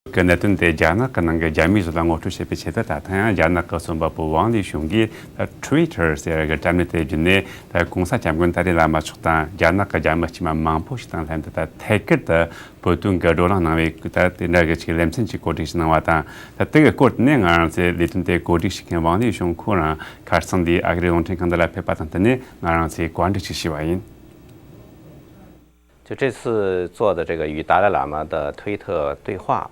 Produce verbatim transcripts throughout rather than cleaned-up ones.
གི་གནད་དོན་དེ་རྒྱ་ནག་གི་ནང་གི་རྒྱ་མི་ཚོ་ལ་ངོ་སྤྲོད་བྱེད་པའི་ཆེད་དུ། ད་ཐེངས་ཡང་རྒྱ་ནག་གི་རྩོམ་པ་པོ་ཝང་ལི་ཞུང་གིས་ད་Twitter་ཟེར་གི་དྲ་གནས་དེ་བརྒྱུད་ནས། ད་༸གོང་ས་༸སྐྱབས་མགོན་ཏཱ་ལའི་བླ་མ་མཆོག་དང་རྒྱ་ནག་གི་རྒྱ་མི་དཀྱུས་མ་མང་པོ་ཞིག་དང་ལྷན་དུ། ད་ཐད་ཀར་དུ་བོད་དོན་གྱི་བགྲོ་གླེང་གནང་བའི། ད་དེ་འདྲ་གི་ཅིག་ལེ་ཚན་ཅིག་གོ་སྒྲིག་ཞིག་གནང་བ་དང་། ད་དེ་གི་སྐོར་དེ་ནས་ང་རང་ཚོའི་ལས་དོན་དེ་གོ་སྒྲིག་བྱེད་མཁན་ཝང་ལི་ཞུང་ཁོ་རང་ཁ་སང་འདི་ཨ་རིའི་རླུང་འཕྲིན་ཁང་འདི་ལ་ཕེབས་པ་དང་། དེ་ནས་ང་རང་ཚོས་བཀའ་འདྲི་ཅིག་ཞུས་པ་ཡིན། 就这次做的这个与达赖喇嘛的推特对话，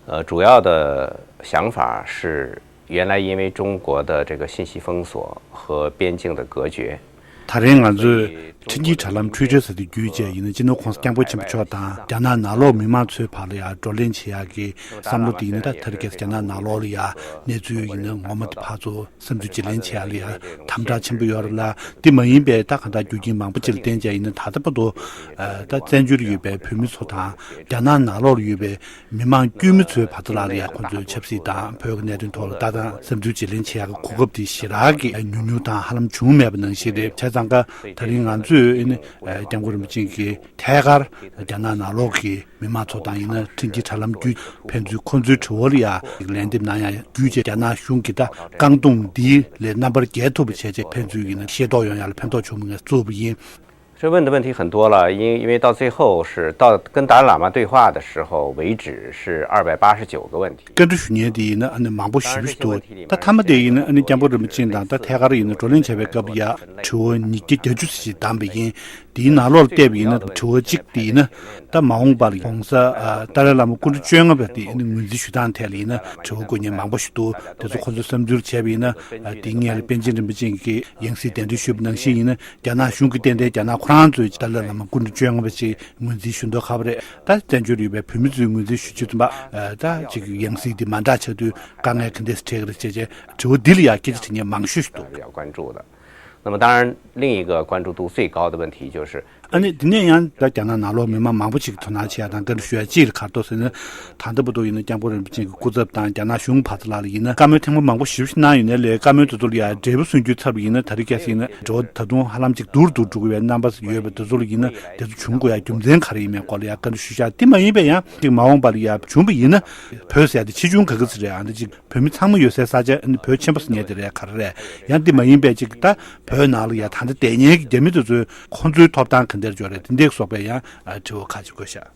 呃，主要的想法是，原来因为中国的这个信息封锁和边境的隔绝， ད་རེས་ང་ཚོས་འཕྲིན་སྐྱེལ་དྲ་ལམ་Twitter་ཟེར་དེ་བརྒྱུད་བྱས་ཡིན་ན། སྤྱི་ནོར་༸གོང་ས་༸སྐྱབས་མགོན་ཆེན་པོ་མཆོག་དང་རྒྱ་ནག་ནང་ལོགས་མི་མང་ཚོའི་བར་ལ་ཡང་བགྲོ་གླེང་བྱེད་ཡག་གི་བསམ་བློ་དེ་ཡིན་ན། ད་ད་རེས་ཁ་སང་རྒྱ་ནག་ནང་ལོགས་ལ་ཡང་གནས་ཚུལ་ཡིན་ན་ངོ་མ་དེ་ཕར་ཚུར་བསམ་ཚུལ་བརྗེ་ལེན་བྱེད་ཡག་ལ་ཡང་དམ་དྲག་ཆེན་པོ་ཡོད་རེད་ལ། དེ་མ་ཡིན་པའི་ད་གང་ལྟར་རྒྱུ་རྐྱེན་མང་པོ་ཅིག་ལ་བརྟེན་བྱས་ཡིན་ན། ད་ལྟ་བར་དུ་ད་བཙན་བྱོལ་ཡོད་པའི་བོད་མི་ཚོ་དང་རྒྱ་ནག་ནང་ལོགས་ལ་ཡོད་པའི་མི་མང་དཀྱུས་མ་ཚོའི་བར་དུ་ལ་ལ་ཡང་ཁོང་ཚོའི་ཆབ་སྲིད་དང་བོད་ཀྱི་གནད་དོན་ཐོག་ལ་ལྟ་སྟངས་བསམ་ཚུལ་བརྗེ་ལེན་བྱེད་ཡག་གི་གོ་སྐབས་དེ་ཞེ་དྲག་གི་ཉུང་ཉུང་དང་ཧ་ལམ་བྱུང་མེད་པ་ནང་བཞིན་རེད། བྱས་ཙང་ཀ་ད་རིང་ང་ཚོས་ཨ་ནི་སྐྱབས་མགོན་རིན་པོ་ཆེ་གིས་ཐད་ཀར་རྒྱ་ནག་ནང་ལོགས་ཀྱི་མི་མང་ཚོ་དང་ཡིན་ན་འཕྲིན་སྐྱེལ་དྲ་ལམ་བརྒྱུད་ཕན་ཚུན་ཁོང་ཚོའི་དྲི་བ་ལ་ཡང་ལན་འདེབས་གནང་ཡག་བརྒྱུད་བྱས། རྒྱ་ནག་གཞུང་གི་ད་རྐང་རྡུང་འདི་ལས་རྣམ་པར་རྒྱལ་ཐུབ་པ་བྱས་བྱས་ཕན་ཚུན་ཡིན་ན་ཤེས་རྟོགས་ཡོང་ཡག་ལ་ཕན་ཐོགས་བྱུང་བའི་ངང་བཙུགས་པ་ཡིན། 这问的问题很多了，因因为到最后是到跟达赖喇嘛对话的时候为止是二百八十九个问题。 བཀའ་འདྲི་ཞུ་མཁན་དེ་ཡིན་ན་ཨ་ནི་མང་པོ་ཞེ་པོ་ཞིག་འདུག་ད་མཐའ་མ་དེ་ཡིན་ན་ཨ་ནི་སྐྱབས་མགོན་རིན་པོ་ཆེ་དང་ད་ཐད་ཀར་ཡིན་ན་བགྲོ་གླེང་བྱས་པའི་སྐབས་ལ་ཡ་དྲི་བ་ཉིས་བརྒྱ་བརྒྱད་ཅུ་ཙམ་ཞིག་བདམས་པ་ཡིན། དེའི་ནང་ལོགས་ལ་བལྟས་པ་ཡིན་ན་དྲི་བ་གཅིག་དེ་ཡིན་ན། ད་མ་འོངས་པར་༸གོང་ས་ཨ་ཏཱ་ལའི་བླ་མ་སྐུ་ཕྲེང་བཅོ་ལྔ་པ་དེ་ཨ་ནི་ངོས་འཛིན་ཞུ་སྟངས་ཐད་ལ་ཡིན་ན་དྲི་བ་བཀོད་མཁན་མང་པོ་ཞིག་འདུག་དེ་ཚོ་ཁོ་ཚོས་བསམ་ཚུལ་བྱས་པ་ཡིན་ན། ཨ་དེའི་སྔོན་ལ་པཎ་ཆེན་རིན་པོ་ཆེ་གིས་ཡང་སྲིད་གདན་འདྲེན་ཞུས་པ་ནང་བཞིན་ཡིན་ན། རྒྱ་ནག་གཞུང་གིས་ཏན་ཏན་རྒྱ་ནག་ཁོ་རང་ཚོས་ཏཱ་ལའི་བླ་མ་སྐུ་ཕྲེང་བཅོ་ལྔ་པ་ཅིག་ངོས་འཛིན་ཞུ་མདོག་ཁ་པོ་རེད། ད་བཙན་བྱོལ་ཡོད་པའི་བོད་མི་ཚོས་ངོས་འཛིན་ཞུ་རྒྱུ་དང་པ་ད་ཅིག་ཡང་སྲིད་འདི་མ་འདྲ་ཆགས་དུས་དཀའ་ངལ་ག་འདྲས་འཕྲད་ཀྱི་རེད་ཅེས་བྱས་དྲི་བ་འདི་ལ་ཡང་སྐད་ཆ་དྲི་མཁན་མང་ཤོས་ཤིག་འདུག 要关注的。那么，当然，另一个关注度最高的问题就是， ཨ་ནི་འདི་ནས་ཡང་ད་རྒྱ་ནག་ནང་ལོགས་མི་མང་མང་པོ་ཅིག་དོ་སྣང་བྱེད་ཡ་དང་བཀའ་འདྲི་ཞུ་ཡ་ཅིག་ལ་ག་རེ་འདུག་ཟེར་ན། ད་ལྟ་བར་དུ་ཡིན་ན་སྐྱབས་མགོན་རིན་པོ་ཆེ་གི་སྐུ་ཚབ་དང་རྒྱ་ནག་གཞུང་བར་དུ་ལ་ལ་ཡིན་ན་བཀའ་མོལ་ཐེངས་མ་མང་པོ་ཞེ་པོ་ཞིག་གནང་ཡོད་ནའི་ལས། བཀའ་མོལ་དེ་ཚོ་ལ་ཡང་འབྲས་བུ་སོན་རྒྱུའི་ཚབ་ལ་ཡིན་ན། ད་རེས་ཁ་སང་ཡིན་ན་འགྲོ་བ་ད་དུང་ཧ་ལམ་ཅིག་སྡུག་རུ་སྡུག་འགྲོ་གི་བའི་རྣམ་པ་ཡོད་པ་དེ་ཚོ་ལ་ཡིན་ན་དེ་ཚོ་བྱུང་དགོས་ཡ་རྒྱུ་མཚན་ག་རེ་ཡིན་མིན་སྐོར་ལ་ཡང་བཀའ་འདྲི་ཞུ་བཞག་དེ་མ་ཡིན་པའི་ཡང་ཅིག་མ་འོངས་པ་ལ་ཡ་བྱུང་བ་ཡིན་ན་བོད་ཟེར་ཡ་དེ་ཆེ་ཆུང་ག་གི་ཟེར་རེད། ཨ་འདི་ཅིག་བོད་མི་ཚང་མ་ཡོད་སའི་ས་ཆ་ཨ་ནི་བོད་ཆེན་པོ་ཟེར་མཁན་དེ་རེད། ག་རེ་རེད། ཡང་འདི་མ་ཡིན་པའི་ཅིག་ད་བོད་ནང་ལ་ཡ་ད་ལྟ་བསྡད་མཁན་གྱི་རྒྱ་མི་དེ་ཚོའི་ཁོང་ཚོའི་ཐོབ་ཐང་ག་འདྲ་ཡོད་རེད། དེ་འདྲའི་སོགས་པའི་ཡང་དྲི་བ་ཁག་ཅིག་བཀོད་བཞག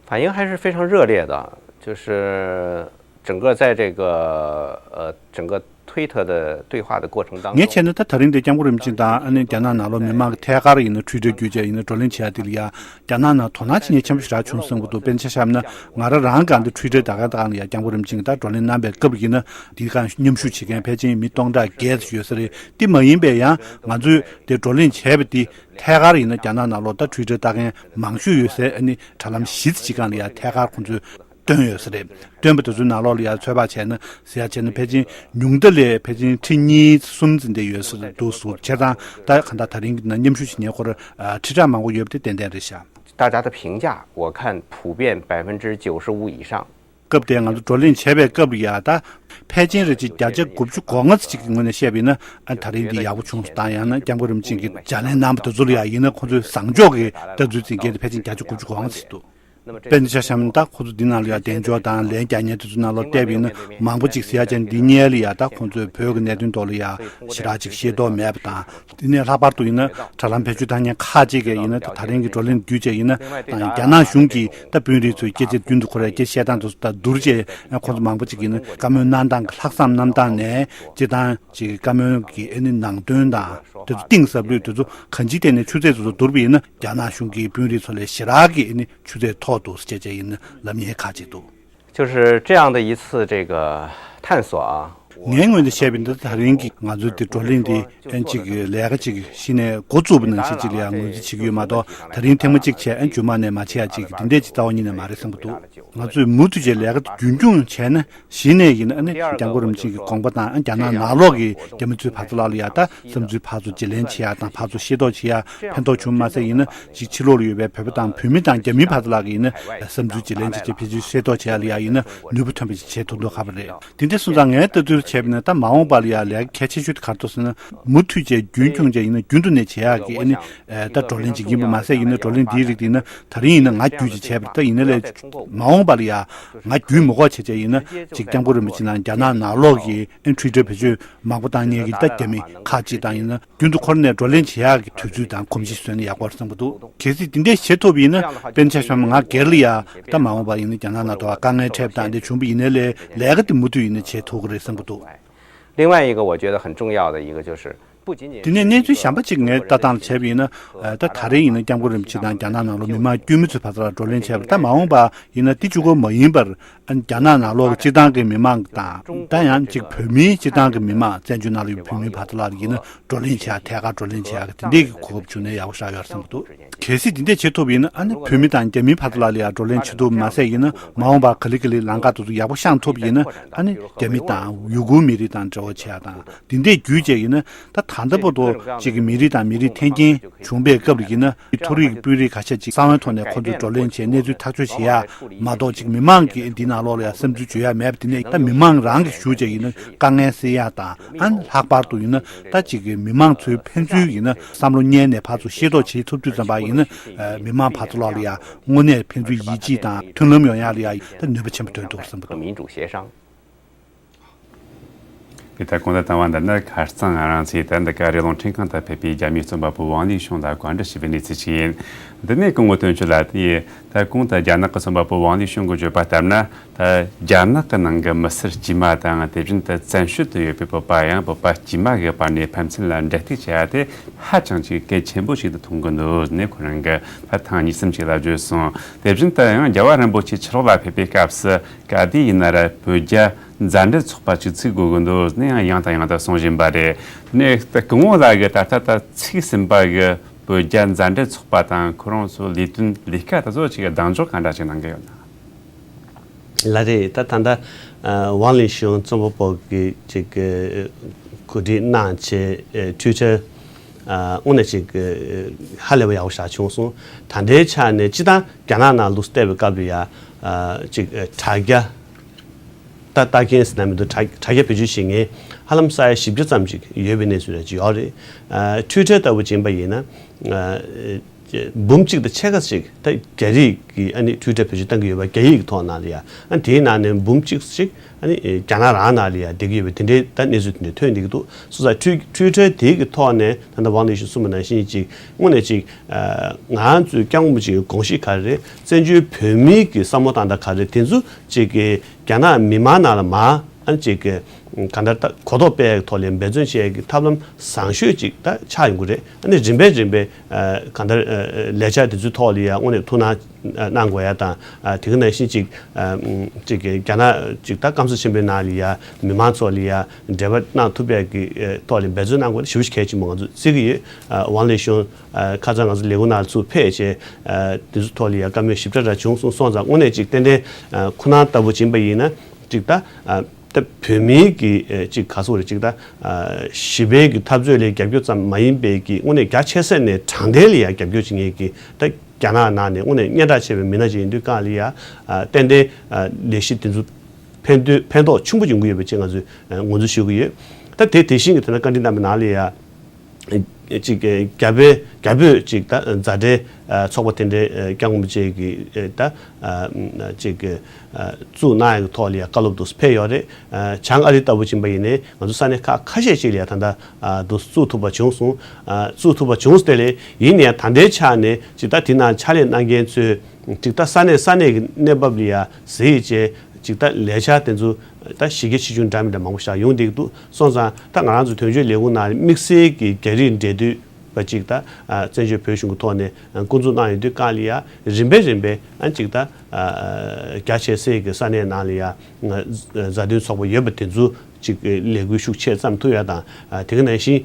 反应还是非常热烈的，就是整个在这个呃整个推特的对话的过程当中， ངས་བྱས་ན་ད་ད་རིང་འདི་སྐྱབས་མགོན་རིན་པོ་ཆེ་དང་ཨ་ནི་རྒྱ་ནག་ནང་ལོགས་མི་མང་གི་ཐད་ཀར་ཡིན་ན་Twitter་བརྒྱུད་བྱས་ཡིན་ན་བགྲོ་གླེང་བྱེད་ཡ་དེ་ལ་ཡ་རྒྱ་ནག་ནང་དོ་སྣང་བྱེད་མཁན་ཆེན་པོ་ཞེ་དྲག་བྱུང་བསམ་གྱི་འདུག་དཔེར་ན་ཆ་བཞག་ན་ང་རང་རང་སྒང་དུ་Twitter་ད་ག་ད་ག་ལ་ཡ་སྐྱབས་མགོན་རིན་པོ་ཆེ་གི་ད་བགྲོ་གླེང་གནང་པའི་སྐབས་ཡིན་ན་འདིའི་སྒང་མཉམ་ཞུགས་བྱེད་མཁན་ཕལ་ཆེར་མི་སྟོང་ཕྲག་བརྒལ་ཙམ་ཡོད་ས་རེད། དེ་མ་ཡིན་པའི་ཡང་ང་ཚོས་དེ་བགྲོ་གླེང་བྱས་པ་དེ་ཐད་ཀར་ཡིན་ན་རྒྱ་ནག་ནང་ལོགས་ད་Twitter་ལྟ་མཁན་མང་ཤོས་ཡོད་སའི་ཨ་ནི་དྲ་ལམ་བཞི་ཙམ་ཅིག་སྒང་ལ་ཡ་ཐད་ཀར་ཁོང་ཚོས་བཏོན་ཡོད་ས་རེད། བཏོན་པ་དེ་ཚོའི་ནང་ལོགས་ལ་ཡ་ཚོད་དཔག་བྱས་ན་ཟེར་ཡ་བྱས་ན་ཕལ་ཆེར་ཉུང་མཐའ་ལ་ཕལ་ཆེར་ཁྲི་གཉིས་གསུམ་ཙམ་དེ་ཡོད་ས་འདུག་ཟེར། བྱས་ཙང་ད་གང་ལྟར་ད་རིང་གི་ནང་མཉམ་ཞུགས་བྱེད་མཁན་ཁོ་རང་ཁྲི་ཕྲག་མང་པོ་ཡོད་པ་དེ་ཏན་ཏན་རེད་ཤག 大家的评价，我看普遍百分之九十五以上。 སྐབས་དེ་ང་ཚོ་བགྲོ་གླེང་བྱས་པའི་སྐབས་ལ་ཡ་ད་ཕལ་ཆེར་རེ་ཅིག་བརྒྱ་ཆ་དགུ་བཅུ་གོ་ལྔ་ཙམ་ཅིག་གི་ངོས་ནས་བཤད་པ་ཡིན་ན་ཨ་ད་རིང་འདི་ཡག་པོ་བྱུང་སོང་། ད་ཡང་ན་སྐྱབས་མགོན་རིན་པོ་ཆེ་གིས་ལྗགས་ལན་གནང་པ་དེ་ཚོ་ལ་ཡ་ཡིན་ན་ཁོང་ཚོས་བཟང་ཕྱོགས་ཀྱི་ལྟ་ཚུལ་འཛིན་མཁན་དེ་ཕལ་ཆེར་བརྒྱ་ཆ་དགུ་བཅུ་གོ་ལྔ་ཙམ་འདུག་དཔེར་ན་ཆ་བཞག་ན་ད་ཁོང་ཚོ་འདི་ནང་ལ་ཡ་གདེང་འཇོག་དང་ལན་རྒྱག་མཁན་དེ་ཚོ་ནང་ལོགས་བལྟས་པ་ཡིན་ན་མང་པོ་ཅིག་ཟེར་ཡ་ཅན་འདི་གཉིས་ལ་ཡ་ད་ཁོང་ཚོས་བོད་ཀྱི་གནད་དོན་ཐོག་ལ་ཡ་ཞེ་དྲག་ཅིག་ཤེས་རྟོགས་མེད་པ་དང་། དེ་ནས་ལྷག་པར་དུ་ཡིན་ན་དྲ་ལམ་བེད་སྤྱོད་བཏང་མཁན་ཁག་ཅིག་གིས་ཡིན་ན་ད་ད་རིང་གི་བགྲོ་གླེང་བརྒྱུད་བྱས་ཡིན་ན་རྒྱ་ནག་གཞུང་གིས་ད་དཔོན་རིགས་ཚོའི་སྐད་ཆ་རྒྱུན་དུ་ཁོ་རའི་སྐད་བཤད་སྟངས་དེ་ཚོ་ད་བསྡུར་བྱས་ཁོང་ཚོ་མང་པོ་ཅིག་ཡིན་ན་བཀའ་མོལ་གནང་སྟངས་ཀྱི་ལྷག་བསམ་རྣམ་དག་ནས་སྤྱིར་བཏང་ཅིག་བཀའ་མོལ་གྱི་ཨ་ནི་ནང་དོན་དང་དེ་ཚོ་གཏིང་ཟབ་ལོས་དེ་ཚོ་གང་ཅིའི་ཐད་ནས་ཆུ་ཚད་དེ་ཚོ་བསྡུར་བ་ཡིན་ན་རྒྱ་ནག་གཞུང་གི་དཔོན་རིགས་ཚོ་ལས་ཞེ་དྲག་གི་ཨ་ནི་ཆུ་ཚད་མཐོ་འདུག་ཟེར་བྱས་བྱས་ཡིན་ན་ལབ་མཁན་ཁག་ཅིག་འདུག 就是这样的一次这个探索啊， ངའི་ངོས་ནས་བཤད་པ་ཡིན་ན་ད་རིང་གི་ང་ཚོའི་དེ་བགྲོ་གླེང་འདི་ཨན་ཅིག་གི་ལས་ཀ་ཅིག་གཞི་ནས་འགོ་བཙུགས་པ་ནང་བཞིན་ཅིག་ལ་ཡང་ངོས་འཛིན་བྱེད་ཀྱི་ཡོད་མ་གཏོགས་ད་རིང་ཐེངས་མ་གཅིག་བྱས་ཨན་རྗེས་མ་ནས་མ་བྱེད་ཡ་ཅིག་གི་འདི་འདྲས་ཅིག་རྩ་བ་ཉིད་ནས་མ་རེད་བསམ་གྱི་འདུག་ང་ཚོས་མུ་མཐུད་བྱས་ལས་ཀ་རྒྱུན་འཁྱོངས་བྱས་ན་གཞི་ནས་ཡིན་ན་ཨ་ནི་སྐྱབས་མགོན་རིན་པོ་ཆེ་གི་དགོངས་པ་དང་ཨ་རྒྱ་ནག་ནང་ལོགས་ཀྱི་རྒྱ་མི་ཚོའི་བར་དུ་ལ་ལ་ཡ་ད་བསམ་ཚུལ་ཕར་ཚུར་བརྗེ་ལེན་བྱེད་ཡ་དང་ཕར་ཚུར་ཤེས་རྟོགས་བྱེད་ཡ་ཕན་ཐོགས་བྱུང་མ་ཟད་ཡིན་ན་ཅིག་ཕྱི་ལོགས་ལ་ཡོད་པའི་བོད་པ་དང་བོད་མི་དང་རྒྱ་མིའི་བར་དུ་ལ་ཡིན་ན་བསམ་ཚུལ་བརྗེ་ལེན་བྱེད་ཆེད་ཕལ་ཆེར་ཤེས་རྟོགས་བྱེད་ཡ་ལ་ཡ་ཡིན་ན་ནུས་པ་ཐོན་པ་ཞིག་བྱེད་ཐུབ་མདོག་ཁ་པོ་རེད། དེ་འདྲ་སོང་ཙང་ངའི་ལྟ་ཚུལ་ བྱས་པ་ཡིན་ན་ད་མ་འོངས་པ་ལ་ཡང་ལས་ཀ་གལ་ཆེ་ཤོས་དེ་ག་རེ་འདུག་ཟེར་ན། མུ་མཐུད་བྱས་རྒྱུན་འཁྱོངས་བྱས་ཡིན་ན་རྒྱུན་དུ་ནས་བྱེད་ཡག་གི་ཨ་ནི་ད་བགྲོ་གླེང་བྱེད་ཀྱི་ཡིན་པ་མ་ཟད། ཡིན་ན་བགྲོ་གླེང་འདིའི་རིགས་དེ་ཡིན་ན་ད་རིང་ཡིན་ན་ང་བརྒྱུད་ཅིག་བྱས་པ་རེད། ད་ཡིན་ན་ལས་མ་འོངས་པ་ལ་ཡང་ང་བརྒྱུད་མི་དགོས་བྱས་བྱས་ཡིན་ན་ཅིག་སྐྱབས་མགོན་རིན་པོ་ཆེ་དང་རྒྱ་ནག་ནང་ལོགས་ཀྱི་ཨ་ནི་Twitter་བེད་སྤྱོད་མང་པོ་བཏང་མཁན་གྱི་ད་རྒྱ་མི་ཁག་ཅིག་དང་ཡིན་ན་རྒྱུན་དུ་ཁོ་རང་ནས་བགྲོ་གླེང་བྱེད་ཡག་གི་དུས་ཚོད་དང་གོམས་གཤིས་བཟོས་ན་ཡག་པོ་རེད་བསམ་གྱི་འདུག་གལ་སྲིད་དེ་འདྲས་བྱེད་ཐུབ་པ་ཡིན་ན་དཔེར་ན་ཆ་བཞག་ན་ང་སྒེར་ལ་ཡང་ད་མ་འོངས་པར་ཡིན་ན་རྒྱ་ནག་ནང་དུ་དཀའ་ངལ་འཕྲད་པ་དང་དེ་བྱུང་བ་ཡིན་ན་ལས་ལས་ཀ་དེ་མུ་མཐུད་ཡིན་ན་བྱེད་ཐུབ་ཀྱི་རེད་བསམ་གྱི་འདུག 另外一个我觉得很重要的一个就是，不仅仅 དེ་ནས་གནས་ཚུལ་གཞན་པ་གཅིག་ངས་ལྟ་སྟངས་ལ་བྱས་པ་ཡིན་ན། ད་ད་རེས་ཡིན་ན་སྐྱབས་མགོན་རིན་པོ་ཆེ་དང་རྒྱ་ནག་ནང་ལོགས་མི་མང་དཀྱུས་མ་ཚོའི་བར་དུ་ལ་བགྲོ་གླེང་བྱས་པ་ད་མ་འོངས་པ་ཡིན་ན་དེ་གཅིག་པོ་མ་ཡིན་པར། ཨ་ནི་རྒྱ་ནག་ནང་ལོགས་སྤྱིར་བཏང་གི་མི་མང་དང་ད་ཡང་གཅིག་བོད་མིའི་སྤྱིར་བཏང་གི་མི་མང་བཙན་བྱོལ་ནང་ལ་ཡོད་བོད་མིའི་བར་དུ་ལ་ཡིན་ན་བགྲོ་གླེང་བྱེད་ཡག་ཐད་ཀར་བགྲོ་གླེང་བྱེད་ཡག་གི་དེ་འདྲས་ཀྱི་གོ་སྐབས་བྱུང་ན་ཡག་པོ་ཞེ་དྲག་ཡོད་བསམ་གྱི་འདུག་གལ་སྲིད་དེ་འདྲས་བྱེད་ཐུབ་པ་ཡིན་ན་ཨ་ནི་བོད་མི་དང་རྒྱ་མིའི་བར་དུ་ལ་ཡང་བགྲོ་གླེང་བྱེད་ཐུབ་མ་ཟད་ཡིན་ན་མ་འོངས་པར་ག་ལེ་ག་ལེ་ལམ་ཁ་དེ་ཚོ་ཡག་པོ་བཤངས་ཐུབ་པ་ཡིན་ན་ཨ་ནི་རྒྱ་མི་དང་ཡུ་གུར་མི་རིགས་དང་འབྲེལ་བ་བྱེད་ཡག་དང་དེ་འདྲས་བརྒྱུད་བྱས་ཡིན་ན་ད་ད་ལྟ་བར་དུ་གཅིག་གི་མི་རིགས་དང་མི་རིགས་འཐེན་འཁྱེར་བྱུང་པའི་སྐབས་ལ་ཡིན་ན་མཐོ་རིགས་ཀྱི་དཔོན་རིགས་ཁ་ཤས་ཅིག་གསང་བའི་ཐོག་ནས་ཁོ་ཚོས་བགྲོ་གླེང་བྱས་གནས་ཚུལ་ཐག་གཅོད་བྱེད་ཡག་མ་གཏོགས་ཅིག་མི་མང་གིས་འདི་ནང་ལོགས་ལ་ཡང་བསམ་ཚུལ་བརྗོད་ཡག་མེད་པ། དེ་ནས་ད་མི་མང་རང་གིས་ཞུ་བྱས་ཡིན་ན་དཀའ་ངལ་སེལ་ཡག་དང་ཨ་ནི་ལྷག་པར་དུ་ཡིན་ན་ད་ཅིག་གི་མི་མང་ཚོའི་ཕན་ཚུན་ཡིན་ན་བསམ་བློ་སྙན་ནས་ཕར་ཚུར་ཤེས་རྟོགས་བྱེད་ཐུབ་དུས་ཙམ་པ་ཡིན་ན་མི་མང་བར་དུ་ལོགས་ལ་ཡང་དངོས་གནས་ཕན་ཚུན་ཡིད་ཆེས་དང་མཐུན་ལམ་ཡོང་ཡག་ལ་ཡང་ད་ནུས་པ་ཆེན་པོ་ཐོན་ཐུབ་བསམ་གྱི་འདུག 民主协商。 པའི་ད་གོང་དུ་བཏང་བ་འདི་ནི་ཁ་རྩང་ང་རང་ཚོས་ད་འདི་ག་རི་ལུང་ཁྲིན་ཁང་དུ་ཕེབས་པའི་རྒྱ་མིའི་རྩོམ་པ་པོ་ཝང་ལི་ཤུང་ལ་བཀའ་འདྲི་ཞུས་པའི་གནས་ཚུལ་ཞིག་ཡིན། འདི་ནས་སྐུ་ངོ་དོན་གཅོད་ལགས་དེས་ད་གོང་དུ་རྒྱ་ནག་གི་རྩོམ་པ་པོ་ཝང་ལི་ཤུང་གིས་བརྗོད་པ་ལྟར་ན། ད་རྒྱ་ནག་གི་ནང་གི་མི་སེར་དཀྱུས་མ་དང་དེ་བཞིན་དུ་བཙན་བྱོལ་དུ་ཡོད་པའི་བོད་པ་ཡང་བོད་པ་དཀྱུས་མ་གི་བར་ནས་ཕན་ཚུན་ལ་འབྲེལ་གཏུག་བྱེད་ཡ་དེ་ཧ་ཅང་ཅིག་གལ་ཆེན་པོ་ཞིག་ཏུ་མཐོང་གི་འདུག་ནས་ཁོ་རང་གིས་ད་ཐེངས་གཉིས་གསུམ་ཅིག་ལ་བརྗོད་སོང་། དེ་བཞིན་དུ་ཡང་རྒྱལ་བ་རིན་པོ་ཆེ་ཕྱི་ལོགས་ལ་ཕེབས་པའི་སྐབས་སུ། ག་དུས་ཡིན་ན་ར་བོད་རྒྱ་མཛའ་འབྲེལ་ཚོགས་པ་ཅིག་བཙུགས་དགོས་ཀྱི་འདུག་ནས་ཡང་ཡང་དང་ཡང་དུ་གསུང་བཞིན་པ་རེད། ནས་སྐུ་ངོ་ལགས་ཀྱིས་ད་ལྟ་ད་ཚིག་ཟིན་པ་གི་བོད་རྒྱ་མཛའ་འབྲེལ་ཚོགས་པ་དང་ཁོ་རང་ཚོའི་ལས་དོན་ལས་ཀ་དེ་ཚོ་ཅིག་གདེང་འཇོག་ག་འདྲ་ཅིག་གནང་གི་ཡོད་ན། ལགས་རེད། ད་ད་ལྟ་ཝང་ལི་ཤུང་རྩོམ་པ་པོ་གི་ཅིག་གོ་སྒྲིག་གནང་བྱས་ཊུའི་ཊར་དངོས་གནས་ཅིག་ཧ་ལས་པ་ཡག་པོ་ཞིག་བྱུང་སོང་། ད་ལྟའི་ཆ་ནས་སྤྱིར་བཏང་རྒྱ་ནག་ནང་ལུགས་བལྟས་པའི་སྐབས་ལ་ཡ་ཅིག་དྲ་རྒྱ། ད་ལྟ་མཁན་ཟེར་ན་མི་འདུག་དྲ་དྲ་རྒྱ་བེད་སྤྱོད་བྱེད་མཁན་ཧ་ལམ་ས་ཡ་བཞི་བཅུ་ཙམ་ཅིག་ཡོད་པའི་གནས་ཚུལ་རེ་ཅིག་ཡོད་རེད། ཨ་ཊུའི་ཊར་ལྟ་བུ་ཕྱིན་པ་ཡིན་ན་ཨ་འབུམ་གཅིག་དང་ཕྱེད་ཀ་ཅིག་ད་རྒྱ་རིགས་ཀྱི་ཨ་ནི་ཊུའི་ཊར་བེད་སྤྱོད་གཏང་གི་ཡོད་པ་རྒྱ་ཡིག་གི་ཐོག་ནང་ལ་ཡ། ཨ་དེའི་ནང་ནས་འབུམ་གཅིག་ཅིག་ཨ་ནི་རྒྱ་ནག་རང་ནང་ལ་ཡ་བསྡད་ཀྱི་ཡོད་པའི་དེ་འདྲའི་ད་གནས་ཚུལ་དེ་འདྲ་ཐོན་བསྡད་ཀྱི་འདུག་སོ་སོ་ཊུའི་ཊུའི་ཊར་དེའི་གི་ཐོག་ནས་ད་ལྟ་ཝང་ལི་ཤུང་གསུངས་པ་ནང་བཞིན་ཅིག་དངོས་གནས་ཅིག་ཨ་ང་རང་ཚོའི་སྐྱབས་མགོན་རིན་པོ་ཆེའི་དགོངས་གཞི་ག་རེ་རེད། བཙན་བྱོལ་བོད་མིའི་གི་བསམ་བློ་བཏང་སྟངས་ག་རེ་རེད། དེ་ཚོ་ཅིག་གི་རྒྱ་ནག་མི་མང་ནང་ལ་མར་ཨ་ཅིག་གི་གང་ལྟར་ད་གོ་རྟོགས་སྤེལ་ཡག་གི་ཐོག་ལ་འབད་བརྩོན་བྱེད་ཡག་གི་ཐབས་ལམ་བཟང་ཤོས་ཅིག་ད་ཆགས་ཡོང་གི་རེད། ཨ་ནི་རིམ་པས་རིམ་པས་ཨ་གང་ལྟར་ཨ་ལས་འཆར་དེ་ཚོའི་ཐོག་ལ་ཡང་དངོས་གནས་ཐུགས་སྣང་གནང་དགོས་ཡ་དང་། ཨ་དེ་ག་ནང་བཞིན་ཅིག་ཨ་ཅིག་གི་རྒྱ་ནག་ཅིག་ད་སྐམ་ས་ཆེན་པོའི་ནང་ལ་ཡ་མི་མང་ཚོ་ལ་ཡ་འབྲེལ་བ་གནང་ཐུབ་ཡག་གི་ཨ་ཐོག་ལ་འབད་བརྩོན་གནང་དགོས་ཞེ་པོ་ཞིག་གལ་ཆེན་པོ་ང་ཚོ་བརྩི་གི་ཡོད། ཨ་ཝང་ལི་ཤུང་ཨ་ཁ་སང་ང་ཚོ་ལས་ཁུངས་ནང་ཚུར་ཕེབས་བྱས་ཨ་དེ་ཚོ་ཐོག་ལ་ཡ་བཀའ་མོལ་ཞིབ་ཕྲ་ར་བྱུང་སོང་། སོང་ཙང་དངོས་གནས་ཅིག་ཏན་ཏན་ཨ་ཁོ་ན་ལྟ་བུ་ཕྱིན་པ་ཡིན་ན་ཅིག་ད་ཨ་ད་བོད་མིའི་གི་ཨ་ཅིག་ག་སོགས་རེད། ཅིག་ད་ཨ་ཞི་བའི་གི་འཐབ་རྩོད་ལ་རྒྱབ་སྐྱོར་ཙམ་མ་ཡིན་པའི་གི་དངོས་གནས་རྒྱ་ཆེ་ས་ནས་དྲང་བདེན་ལ་ཡ་རྒྱབ་སྐྱོར་བྱེད་མཁན་གི་ད་རྒྱ་ནག་ནང་ནས་དངོས་གནས་སྙན་གྲགས་ཆེ་བའི་མི་སྣ་ཅིག་ཡིན་དུས་སྒང་ལ་ཡ་ཨ་ཏན་ཏན་ཨ་ལས་གཞི་དེ་ཚོ་ཕན་ཐོགས་ཕན་ཐོགས་ཆེན་པོ་ཡོང་གི་ཡོད་པ་ཅིག་ང་ཚོས་ཨ་ངོས་འཛིན་ཞུ་གི་ཡོད། ད་དེ་དེ་བཞིན་གི་དེ་ན་བཀའ་འདྲི་གནང་བའི་ནང་ལ་ཡ། ཅིག་རྒྱ་བོད་རྒྱ་བོད་ཅིག་ད་མཛའ་འབྲེལ་ཚོགས་པ་དེ་འདྲའི་སྐྱབས་མགོན་རིན་པོ་ཆེ་གིས་ད་ཅིག་བཙུགས་གནང་ཡག་གི་ཐོག་ལ་ཡང་བཀའ་སློབ་དུ་ཕེབས་ཡོད་རེད། བྱང་ཨ་རི་ལྟ་བུ་ཕྱིན་པ་ཡིན་ནའི་ང་ཚོ་ས་གནས་ཁག་ཁ་ཤས་ཅིག་ལ་ཡང་ད་ལྟ་དུ་བཙུགས་ཐུབ་པ་བྱུང་སོང་། བཙུགས་ཐུབ་པ་བྱུང་སྟེ་ལས་ཡིན་ནའི་ད་ལྟའི་ཆ་ནས་ཅིག་ད་དེ་ནང་ཕྱག་ལས་གནང་མཁན་ཚོས་ཅིག་ད་ས་གནས་ས་གནས་ཀྱི་གནས་བབ་ལ་ཡང་གཟིགས་བྱས། ཅིག་ད་ལས་འཆར་དེ་ཚོ་ད་གཞི་རྒྱ་ཆེ་ཆུང་འདྲ་མི་འདྲ་མང་པོ་ཞིག་ཡོང་བསྡད་ཀྱི་འདུག་སོང་ཙང་ད་ང་རང་ཚོ་དོན་གཅོད་ལས་ཁུངས་ནང་དམིགས་བསལ་གྱི་རྒྱ་རིགས་འབྲེལ་མཐུད་པ་ཅིག་ད་བཙན་བྱོལ་བོད་གཞུང་གི་ཐོག་ནས་འགོ་འཛུགས་གནང་ཡོང་དུས་སྒང་ལ་ཡ་རིམ་པས་རིམ་པས་ཅིག་ད་རྒྱ་ཆེ་སའི་གི་ས་གནས་ནང་ལ་ཡ་མཛའ་མཐུན་ཚོགས་པ་ཡོད་པ་དེ་ཚོ་ཅིག་ལས་འགུལ་ཤུགས་ཆེ་བརྩམས་ཐུབ་ཡ་དང་དེ་ག་ནང་བཞིན་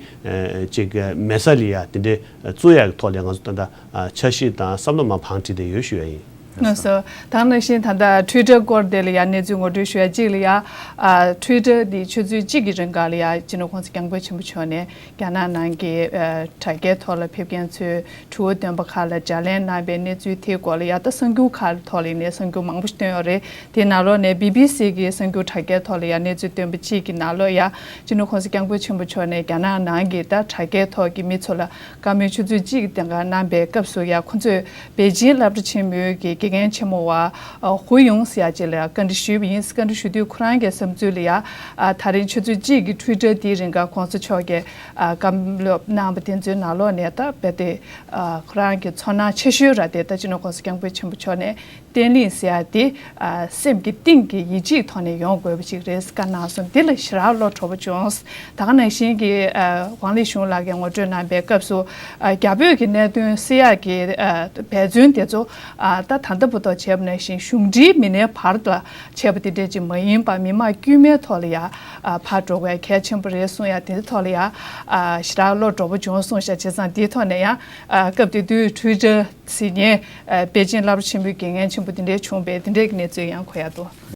ཅིག་མེད་ས་ལ་ཡ་དེ་འདྲའི་བཙུགས་ཡ་གི་ཐོག་ལ་ང་ཚོ་ད་ལྟ་འཆར་གཞི་དང་བསམ་བློ་མར་བང་བསྒྲིགས་བསྡད་ཡོད་ཞུ་ཡ་ཡིན། ལགས་སོ། ད་ག་ནང་བཞིན་ད་ལྟ་Twitter་སྐོར་དེ་ལ་ཡང་གནས་ཚུལ་ངོ་སྤྲོད་ཞུ་ཡ་གཅིག་ལ་ཡང་ཨ་Twitter་འདི་ཆུ་ཚོད་གཅིག་གི་རིང་ག་ལ་ཡང་སྤྱི་ནོར་༸གོང་ས་༸སྐྱབས་མགོན་ཆེན་པོ་མཆོག་ནས་རྒྱ་ནག་ནང་གི་ཨ་དྲ་རྒྱའི་ཐོག་ལ་ཕེབས་མཁན་ཚོའི་དྲི་བ་འདོན་པ་ཁག་ལ་ལྗགས་ལན་གནང་པའི་གནས་ཚུལ་དེའི་སྐོར་ལ་ཡང་ད་གསར་འགྱུར་ཁག་ཐོག་ལ་ནས་གསར་འགྱུར་མང་པོ་ཞིག་བཏོན་ཡོད་རེད། དེའི་ནང་ལོགས་ནས་བི་བི་སི་གི་གསར་འགྱུར་དྲ་རྒྱའི་ཐོག་ལ་ཡང་གནས་ཚུལ་བཏོན་པ་གཅིག་གི་ནང་ལོགས་ཡང་སྤྱི་ནོར་༸གོང་ས་༸སྐྱབས་མགོན་ཆེན་པོ་མཆོག་ནས་རྒྱ་ནག་ནང་གི་ད་དྲ་རྒྱའི་ཐོག་གི་མི་ཚོ་ལ་བཀའ་མོལ་ཆུ་ཚོད་གཅིག་གི་སྟེང་ག་གནང་པའི་སྐབས་སུ་ཡང་ཁོ་ཚོས་པེ་ཅིང་སློབ་གྲྭ་ཆེན་མོའི་གི་དགེ་རྒན་ཆེན་མོ་བ་ཧུ་ཡུང་ཟེར་ཡ་ཅིག་ལ་ཡང་བཀའ་འདྲི་ཞུས་པ་ཡིན། བཀའ་འདྲི་ཞུ་དུས་ཁོ་རང་གི་བསམ་ཚུལ་ལ་ཡང་ད་རིང་ཆུ་ཚོད་གཅིག་གི་Twitter་དེའི་རིང་ག་༸གོང་ས་མཆོག་གིས་བཀའ་སློབ་གནང་པ་དེ་ཚོའི་ནང་ལོགས་ནས་ད་རྦད་དེ་ཁོ་རང་གི་ཚོར་སྣང་ཆེ་ཤོས་ར་དེ་ད་སྤྱི་ནོར་༸གོང་ས་༸སྐྱབས་མགོན་ཆེན་པོ་མཆོག་ནས་བརྟན་ལྷིང་ཟེར་ཡ་དེ་ཨ་སེམས་ཀྱི་གཏིང་གི་ཡིད་ཆེས་ཐོག་ནས་ཡོང་དགོས་པ་ཞིག་རེད་བཀའ་གནང་སོང་། འདི་ལ་ཞེ་དྲག་བློ་དྲོ་པོ་བྱུང་། ད་ག་ནང་བཞིན་གྱི་ཨ་ཝང་ལི་ཞུང་ལགས་ཀྱིས་ངོ་སྤྲོད་གནང་པའི་སྐབས་སུ་ཨ་རྒྱ་བོད་ཀྱི་གནད་དོན་སེལ་ཡག་གི་ཨ་འབད་བརྩོན་དེ་ཚོ་ཨ་ད་ད་ལྟ་བར་དུ་བྱས་པ་ནང་བཞིན་གཞུང་འབྲེལ་མི་སྣའི་བར་དུ་བྱས་པ་དེ་འདྲ་ཅིག་མ་ཡིན་པར་མི་མང་དཀྱུས་མའི་ཐོག་ལ་ཡ་ཨ་ཕར་འགྲོ་དགོས་གལ་ཆེན་པོ་རེད་གསུང་ཡ་དེ་ཐོག་ལ་ཡ་ཨ་ཞེ་དྲག་བློ་དྲོ་པོ་བྱུང་གསུང་ཤག་བྱས་ཙང་དེའི་ཐོག་ནས་ཡང་ཨ་སྐབས་དེ་དུས་Twitter་ཟེར་མཁན་ཨ་པེ་ཅིང་སློབ་གྲྭ་ཆེན་མོའི་དགེ་རྒན་ཆེན་པོ་དེ་འདྲའི་བྱུང་བས་དེ་འདྲའི་གནས་ཚུལ་ཡང་གོ་ཡ་འདུག